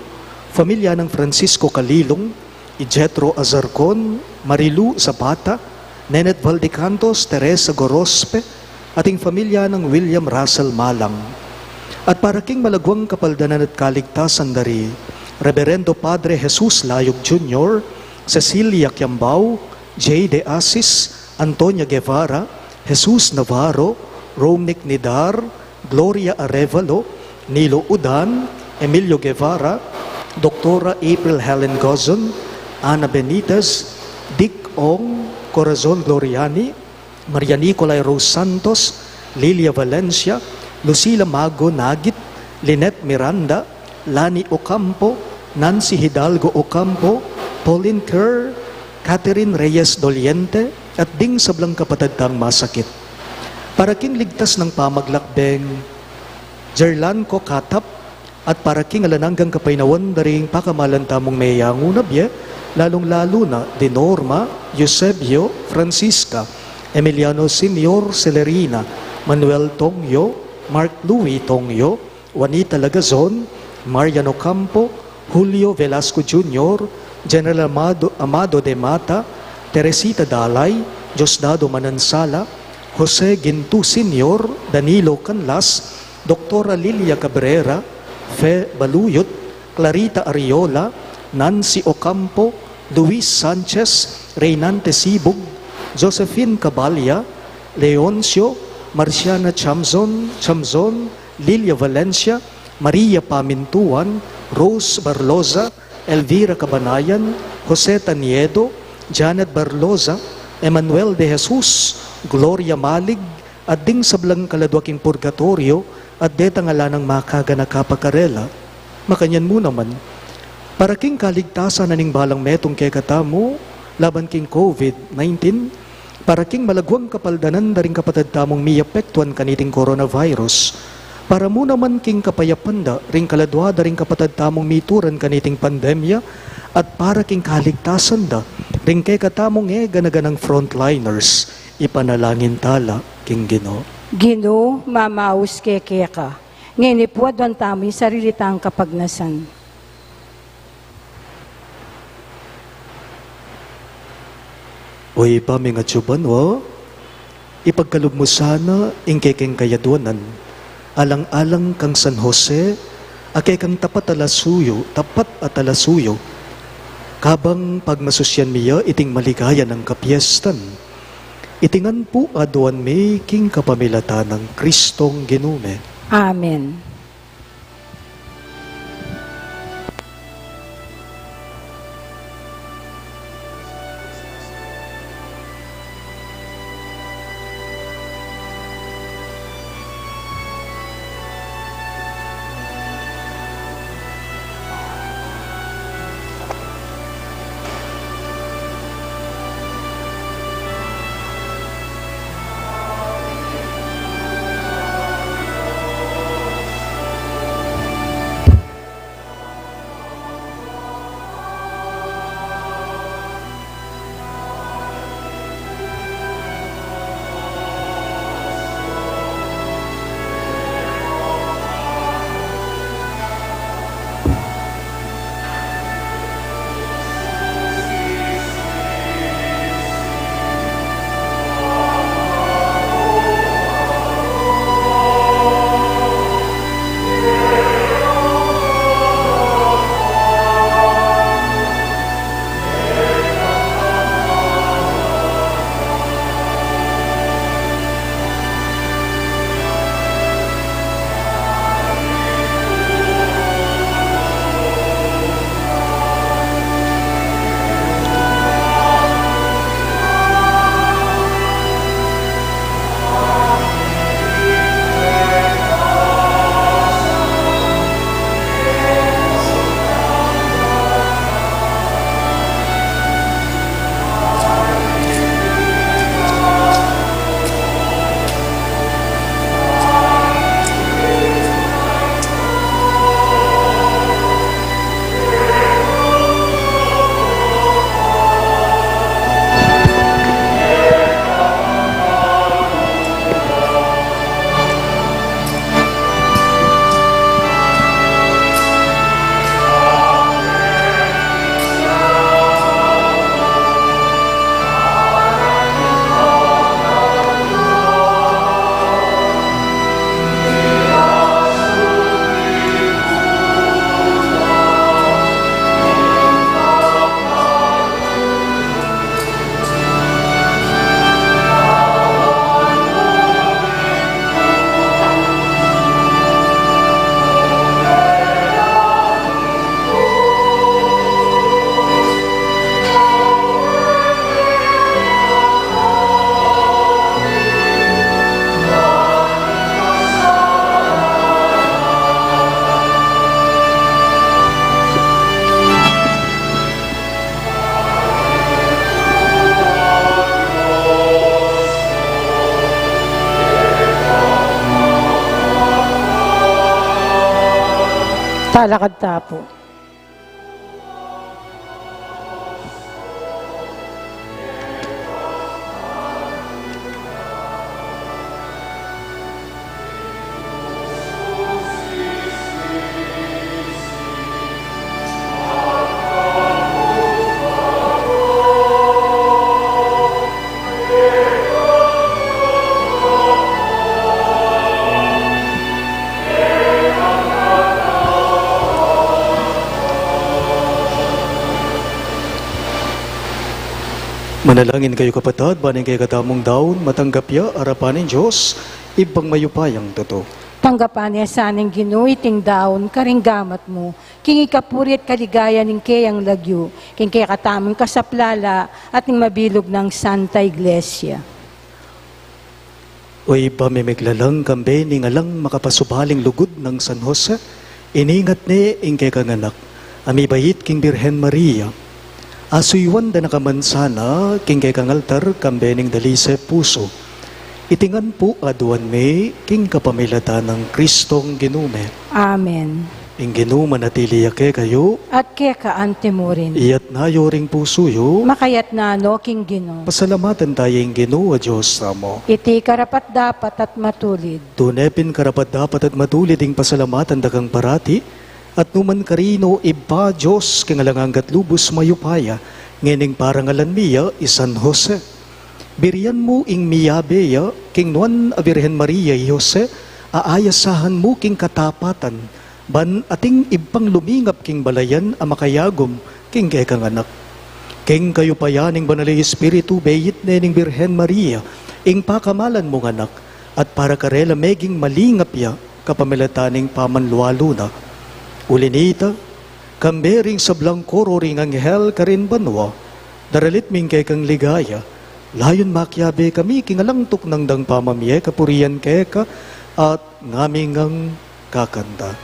familia nang Francisco Calilong, i Jethro Azarcon, Marilu Zapata, Nenet Valdecantos, Teresa Gorospe, at ing familia nang William Russell Malang. At para king malaguang kapaldanan at kaligtasan da ri Reverendo Padre Jesus Layog Junior, Cecilia Kiambao, Jay De Asis, Antonia Guevara, Jesus Navarro, Romnick Nidar, Gloria Arevalo, Nilo Udan, Emilio Guevara, Doktora April Helen Gozon, Ana Benitez, Dick Ong, Corazon Gloriani, Maria Nicolai Rose Santos, Lilia Valencia, Lucila Mago Nagit, Lynette Miranda, Lani Ocampo, Nancy Hidalgo Ocampo, Pauline Kerr, Catherine Reyes Doliente, at ding sablang kapatad tang masakit. Para king ligtas nang pamaglakbeng, Jerlan Kokatap, at para king alang anggang kapaynawan da ring pakamalan tamung meyangu na bie, lalung-lalu na di Norma, Eusebio, Francisca, Emiliano Senior, Celerina, Manuel Tongyo, Mark Louis Tongyo, Juanita Lagazon, Marian Ocampo, Julio Velasco Junior, General Amado, Amado de Mata, Teresita Dalay, Diosdado Manansala, Jose Gintu Senior, Danilo Canlas, Doktora Lilia Cabrera, Fe Baluyot, Clarita Ariola, Nancy Ocampo, Luis Sanchez, Reynante Sibug, Josephine Cabalia, Leoncio, Marciana Chamzon, Chamzon, Lilia Valencia, Maria Pamintuan, Rose Barloza, Elvira Cabanayan, Jose Taniedo, Janet Barloza, Emmanuel de Jesus, Gloria Malig, at ding sablang kaladua king purgatoryo, at detang ala nang makaganaka pa karela. Makanyan mu naman, para king kaligtasan na ning balang metung kekatamu laban king COVID nineteen, para king malaguang kapaldanan da ring kapatad tamung miapektuan kaniting coronavirus, para mu naman king kapayapan da ring kaladua da ring kapatad tamung mituran kaniting pandemya, at para king kaligtasan da ring kekatamung e gana-ganang frontliners, ipanalangin tala king Ginu. Ginu, mamaus ke keka, ngeni pu aduan tamu ing sarili tang kapagnasan. O Ibpa mi atsu ka banua, ipagkalub mu sana ing kekeng kayaduanan, alang-alang kang San Jose, a kekang tapat a lasuyu, tapat a talasuyu, kabang pagmasusyan mi ya iting maligaya nang kapiestan. Iti ngan pu aduan mi king kapamilatan nang Kristong Ginu mi. Amen. Talakad ta pu. Manalangin kayu, kapatad, ban ing kekatamung daun matanggap ya arapan ning Dios, Ibpang mayupayang tutu. Tanggapan na sana ning Ginu iting daun karing gamat mu, king ikapuri at kaligayan ning keyang lagyu, king kekatamung kasaplalan at ning mabilug nang Santa Iglesia. O Ibpa mi miglalang, kambe ning alang makapasubaling lugud nang San Jose, iningat ne ing kekang anak a mibait king Birhen Maria. Asuyuan da na ka man sana king kekang altar kambe ning dalise pusu. Iti ngan pu aduan mi king kapamilatan nang Kristong Ginu mi. Amen. Ing Ginu manatili ya kekayu. At keka antimurin. Iyatas yu ring pusu yu. Makayatas no king Ginu. Pasalamatan taya ing Ginu a Dios tamu. Iti karapat-dapat at matulid. Tune pin karapat-dapat at matulid ing pasalamatan da kang parati, at nu man karin, o Ibpa, Dios king alang angga at lubus mayupaya, ngening parangalan mi ya i San Jose. Birian mu ing miyabe ya king nuan a Birhen Maria i Jose, a ayasahan mu king katapatan, ban ating ibpang lumingap king balayan a makayagum king kekang anak. King kayupayan ning Banal a Espiritu, beit ne ning Birhen Maria ing pakamalan mung anak, at para karela meging malingap ya kapamilatan ning pamanlualu na. Uli nita, kambe ring sablang koro ring anghel karin banua, daralit mi ing kekang ligaya, layun makiabe kami king alang tuknang dang pamamie kapurian keka, at ngami ngang kakanta.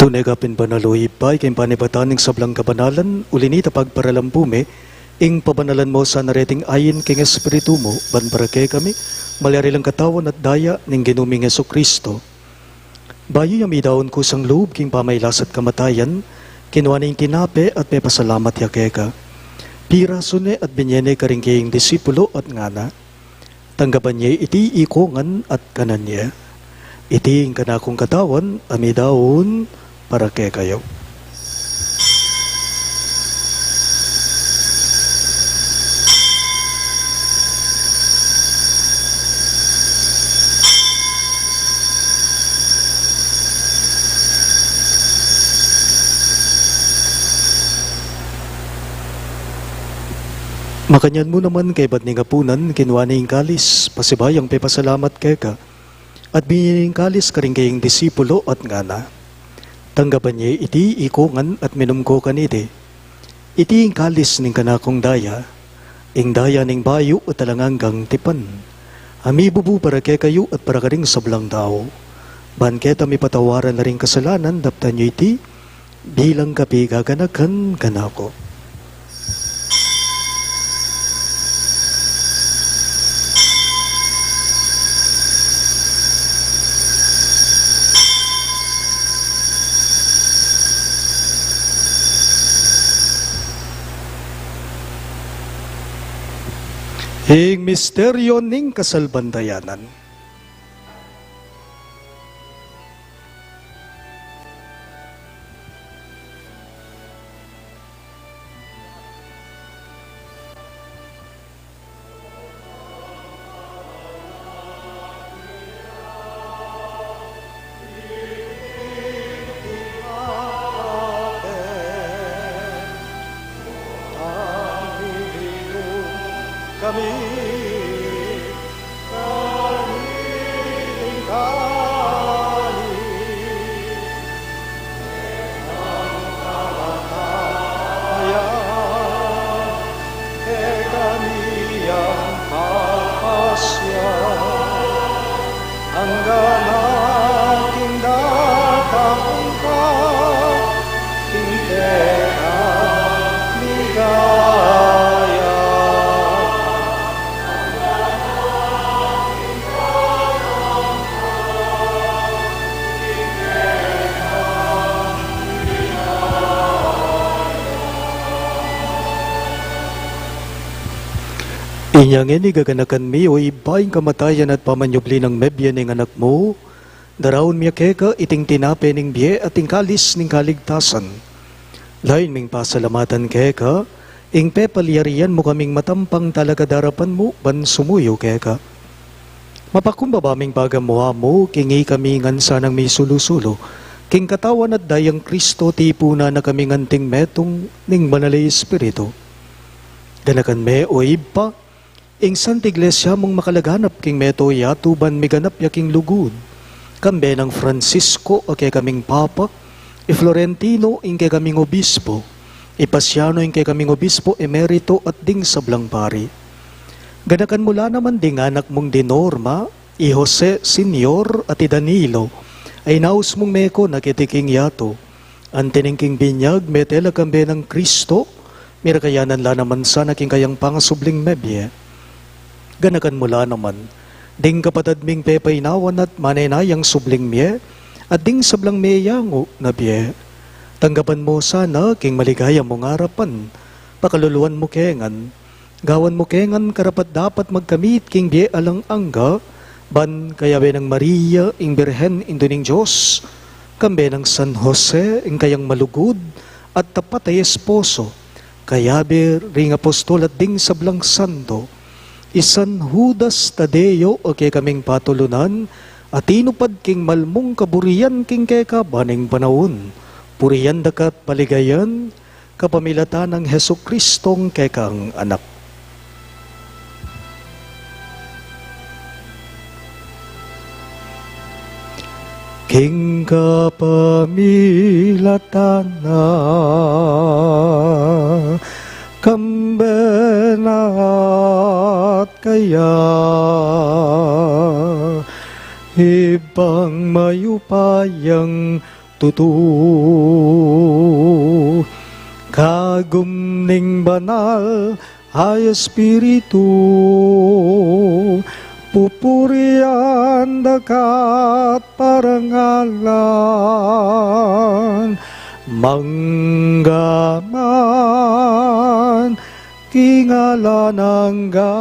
Tune ka pin banal, o Ibpa, ika ing panibatan ning sablang kabanalan, uli nita pagparalampu mi ing pabanalan mu sana reting ain king Espiritu mu, ban para kekami malyari lang katawan at daya ning Ginu ming Jesucristo. Bayu ya midaun kusang lub king pamailas at kamatayan, kinua ne ing tinape at pepasalamat ya keka. Pirasu ne at binye ne karing kayang disipulo at ngana: Tanggapan ye iti ikongan at kanan ye. Iti ing kanakung katawan a midaun para kekayu. Makanyan mu naman kaybat ning apunan, kinua ne ing kalis, pasibayu yang pepasalamat keka, at binye ne ing kalis karing kayang disipulo at ngana: Tanggapan ye iti ikongan at minum ko kaniti. Iti ing kalis ning kanakung daya, ing daya ning bayu at alang anggang tipan, a mibubu para kekayu at para karing sablang tau. Ban keta mipatawaran la ring kasalanan, daptan yu iti bilang kapigaganakan kanaku. Ing misteryo ning kasalpantayanan. Kami, kami, kami. Kaya, kekami yang papasya, angga na king datapung ka, king kekang ligaya. Inya ngeni gaganakan mi, o Ibpa, ing kamatayan at pamanyubli nang mebie ning Anak mu, daraun mi keka iting tinape ning bie at ing kalis ning kaligtasan. Lain ming pasalamatan keka ing pepalyarian mu kaming matampang talakad arapan mu ban sumuyu keka. Mapakumbaba ming pagamuan mu king ikami ngan sanang misulu-sulu king katawan at dayang Kristo, tipunan na kaming anting metung ning Banal a Espiritu. Ganakan me, o Ibpa, ing Santa Iglesia mung makalaganap king mabilug a yatu ban miganap ya king lugud, kambe nang Francisco a kekaming Papa, i Florentino ing kekaming Obispo, i Paciano ing kekaming Obispo Emerito at ding sablang pari. Ganakan mu la naman ding anak mung di Norma, i Jose Senior at i Danilo, a inaus mung meko na keti king yatu. Anti ning king binyag, mete la kambe nang Kristo, mirakayanan la naman sana king kayang pangasubling mebie. Ganakan mu la naman ding kapatad ming pepainawan at manenayang subling mie, at ding sablang meyangu na bie. Tanggapan mu sana king maligaya mung arapan, pakaluluan mu ke ngan, gawan mu ke ngan karapat-dapat magkamit king bie alang angga, ban kayabe nang Maria, ing Birhen, Indu ning Dios, kambe nang San Jose, ing kayang malugud at tapat a esposo, kayabe ring apostol at ding sablang santo, i San Judas Tadeo a kekaming patulunan, a tinupad king malmung kaburian king keka ban ing panaun, purian da ka at paligayan, kapamilatan nang Jesucristong kekang Anak. King kapamilatan na, kambe na at kaya, Ibpang mayupayang tutu, kagum ning Banal a Espiritu, pupurian da ka at parangalan, mangga man king alang angga.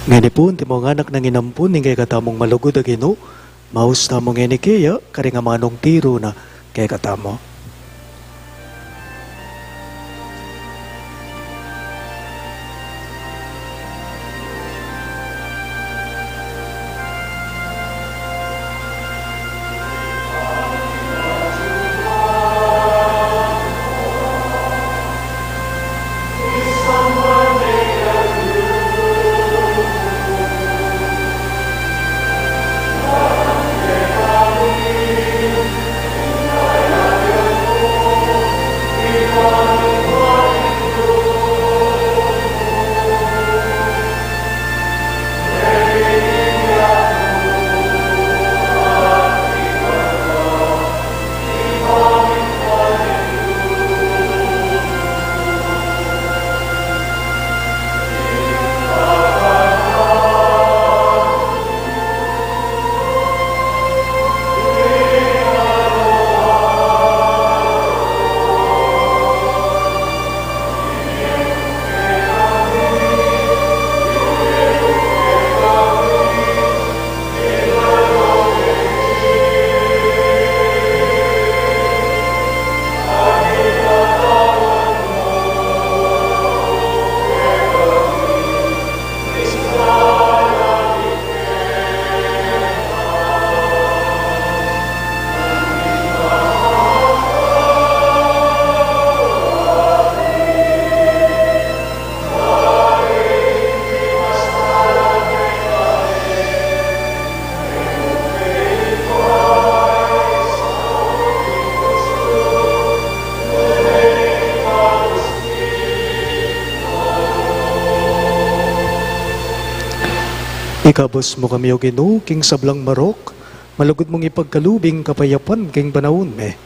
Ngeni pu, antimong anak nang inampun ning kekatamung malugud a Ginu, maus tamu ngeni kaya karing amanung tiru na kekatamu. Ikabus mu kami, O Ginu, king sablang marok, malugud mung ipagkalub ing kapayapan king panaun mi.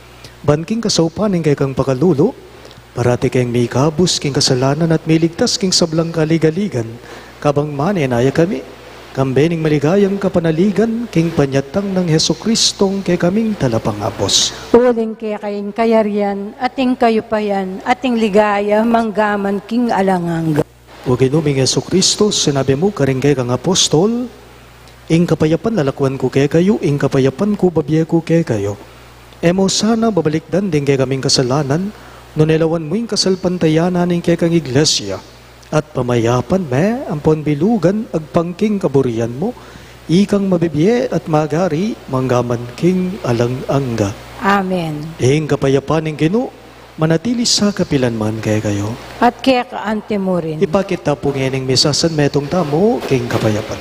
Ban king kasaupan ning kekang pakalulu, parati keng mikabus king kasalanan at miligtas king sablang kaligaligan, kabang manenaya kami, kambe ning maligayang kapanaligan king panyatang nang Jesucristong kekaming Talapangabus. Uling keka ing kayarian, at ing kayupayan, at ing ligaya, manggaman king alang angga. O Ginu ming Jesucristo, sinabi mu karing kekang apostol, "Ing kapayapan lalakwan ku kekayu, ing kapayapan ku babie ku kekayu." E mu sana babalikdan ding kekaming kasalanan, nune lawan mu ing kasalpantayanan ning kekang Iglesia, at pamayapan me ampon bilugan agpang king kaburian mu, ikang mabibie at magari manggaman king alang angga. Amen. Ing kapayapan ning Ginu manatili sa kapilan man kekayu. At keka anti mu rin. Ipakit ta pu ngening misasan metung tamu king kapayapan.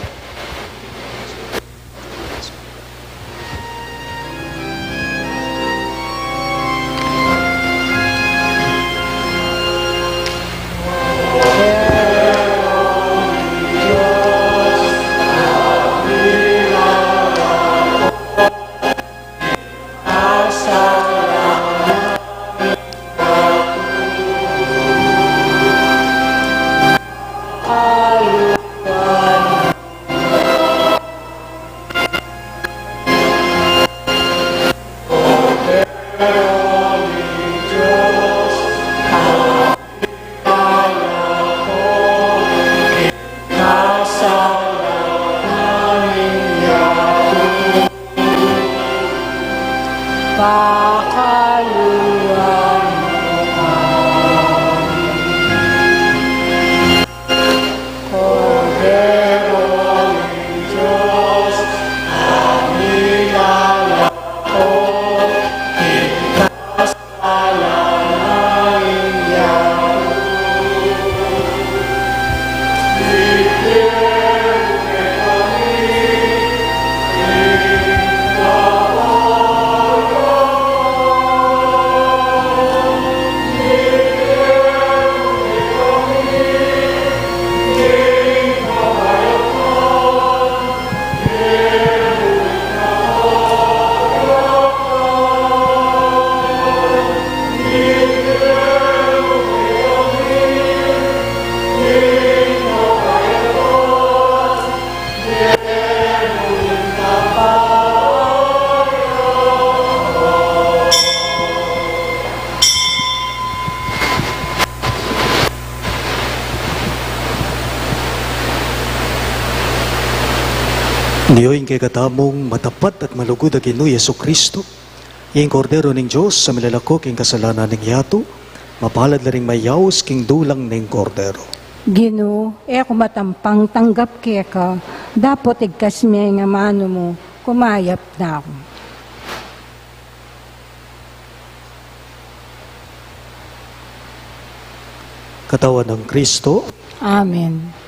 Nio ing kekatamung matapat at malugud a Ginu Jesucristo, ing Kordero ning Dios a milalako king kasalanan ning yatu, mapalad la ring mayaus king dulang ning Kordero. Ginu, e ku matampang tanggap keka, dapot igkas me ing amanu mu, kumayap na ku. Katawan nang Kristo. Amen.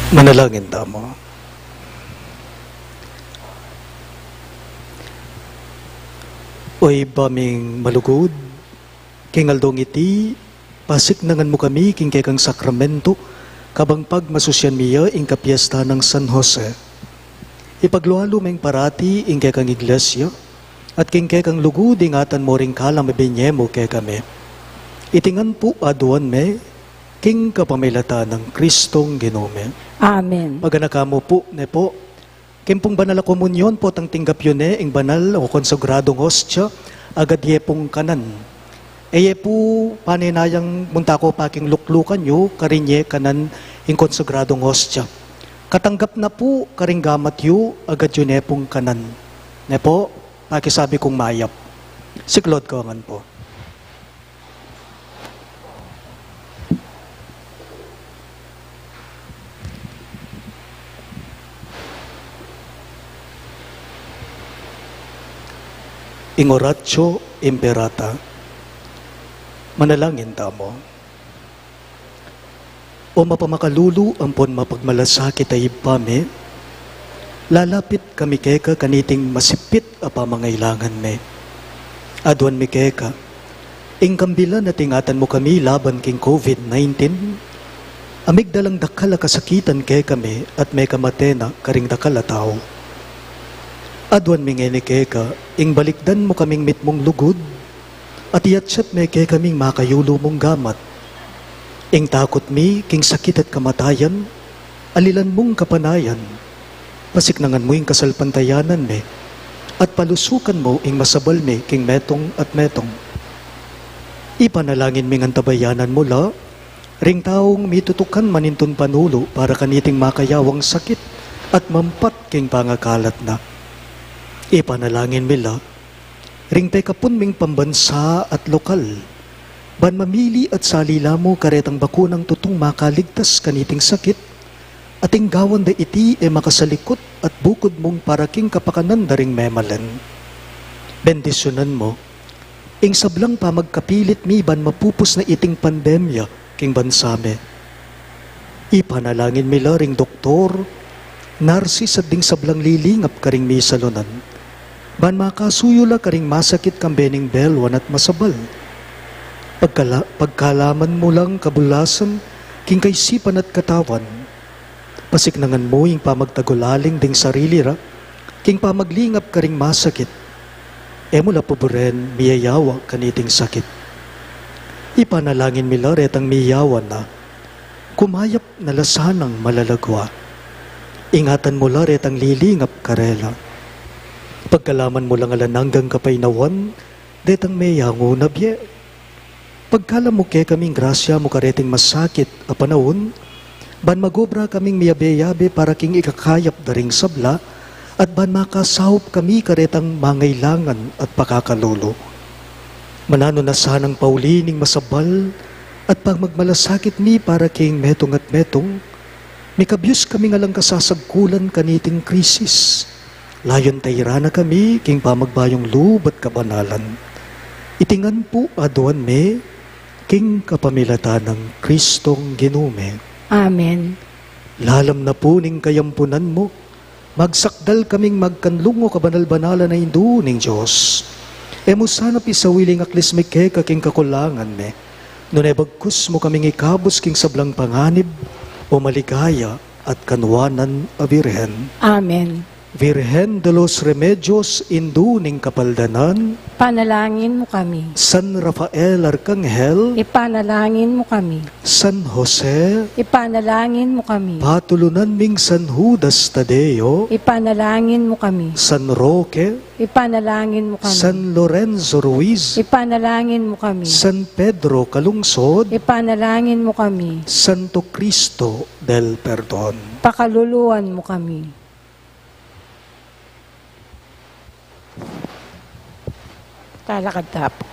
Manalangin tamu. O Ibpa ming malugud, king aldong iti, pasiknangan mu kami king kekang sakramento, kabang pagmasusyan mi ya ing kapiesta nang San Jose. Ipaglualu meng parati ing kekang iglesia, at king kekang lugud ingatan mu ring kalam a binye mu kekami. Iti ngan pu aduan mi, king kapamilatan nang Kristong Ginu mi. Amen. Paganaka mu pu, ne pu, king pung banal a komunyon potang tinggap yu ne ing banal o konsagradong ostia, agad ye pung kanan. E ye pu pane nayang munta ko pa king luklukan yu, karin ye kanan ing konsagradong ostia. Katanggap na pu karing gamat yu, agad yu ne pung kanan. Ne pu, pakisabi kung mayap. Siklaud ko ngan pu. Ing Oratio Imperata. Manalangin tamu. O mapamakalulu ampon mapagmalasakit a Ibpa mi, lalapit kami keka kaniting masipit a pamangailangan mi. Aduan mi keka, ing kambilan a tingatan mu kami laban king COVID nineteen, a migdalang dakal a kasakitan kekami at mekamate na karing dakal a tau. Aduan mi ngeni keka, ing balikdan mu kaming mitmung lugud, at iyatyat me kekaming makayulu mung gamat. Ing takut mi king sakit at kamatayan, alilan mung kapanayan. Pasiknangan mu ing kasalpantayanan mi, at palusukan mu ing masabal mi king metung at metung. Ipanalangin mi ngan tabayanan mu la ring taung mitutukan manintun panulu para kaniting makayawang sakit at mampat king pangakalat na. Ipanalangin mi la ring pekapun ming pambansa at lokal, ban mamili at salila mu karetang bakunang tutung makaligtas kaniting sakit, at ing gawan da iti e makasalikut at bukud mung para king kapakanan da ring memalen. Bendisyunan mu ing sablang pamagkapilit mi ban mapupus na iting pandemya king bansa mi. Ipanalangin mi la ring doktor, narsis at ding sablang lilingap karing misalunan, ban makasuyu la karing masakit kambe ning belwan at masabal. Pagkala-, pagkalaman mu lang kabulasan king kaisipan at katawan. Pasiknangan mu ing pamagtagulaling ding sarili ra king pamaglingap karing masakit. E mu la paburen miyayawa kaniting sakit. Ipanalangin mi la retang miyawa na, kumayap na la sanang malalagwa. Ingatan mu la retang lilingap karela. Pagkalaman mu lang alang anggang kapaynawan detang meyangu na bie. Pagkalam mu kekaming grasya mu kareting masakit a panaun, ban magobra kaming miyabe-yabe para king ikakayap da ring sabla, at ban makasaup kami karetang mangailangan at pakakalulu. Mananu na sanang pauli ning masabal at pamagmalasakit mi para king metung at metung, mikabyus kaming alang kasasagkulan kaniting krisis. Layun tairan na kami king pamagbayung lub at kabanalan. Iti ngan pu aduan mi king kapamilatan nang Kristong Ginu mi. Amen. Lalam na pu ning kayampunan mu, magsakdal kaming magkanlung, o kabanal-banalan a Indu ning Dios. E mu sana pisawili ing aklis mi keka king kakulangan mi, nune bagkus mu kaming ikabus king sablang panganib, o maligaya at kanuanan a Birhen. Amen. Virgen de los Remedios, Indu ning Kapaldanan. Ipanalangin mu kami. San Rafael Arkanghel. Ipanalangin mu kami. San Jose. Ipanalangin mu kami. Patulunan ming San Judas Tadeo. Ipanalangin mu kami. San Roque. Ipanalangin mu kami. San Lorenzo Ruiz. Ipanalangin mu kami. San Pedro Calungsod. Ipanalangin mu kami. Santo Cristo del Perdon. Pakaluluan mu kami. Talakad ta pu.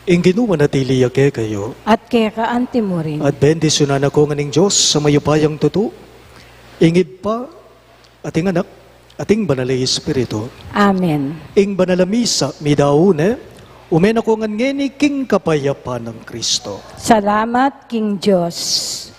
Ing Ginu manatili ya kekayu. At keka anti mu rin. At bendisyunan na kayu ngan ning Dios a mayupayang tutu, ing Ibpa, at ing Anak, at ing Banal a Espiritu. Amen. Ing banal a misa, midaun ne, ume na kayu ngan ngeni king kapayapan nang Kristo. Salamat king Dios.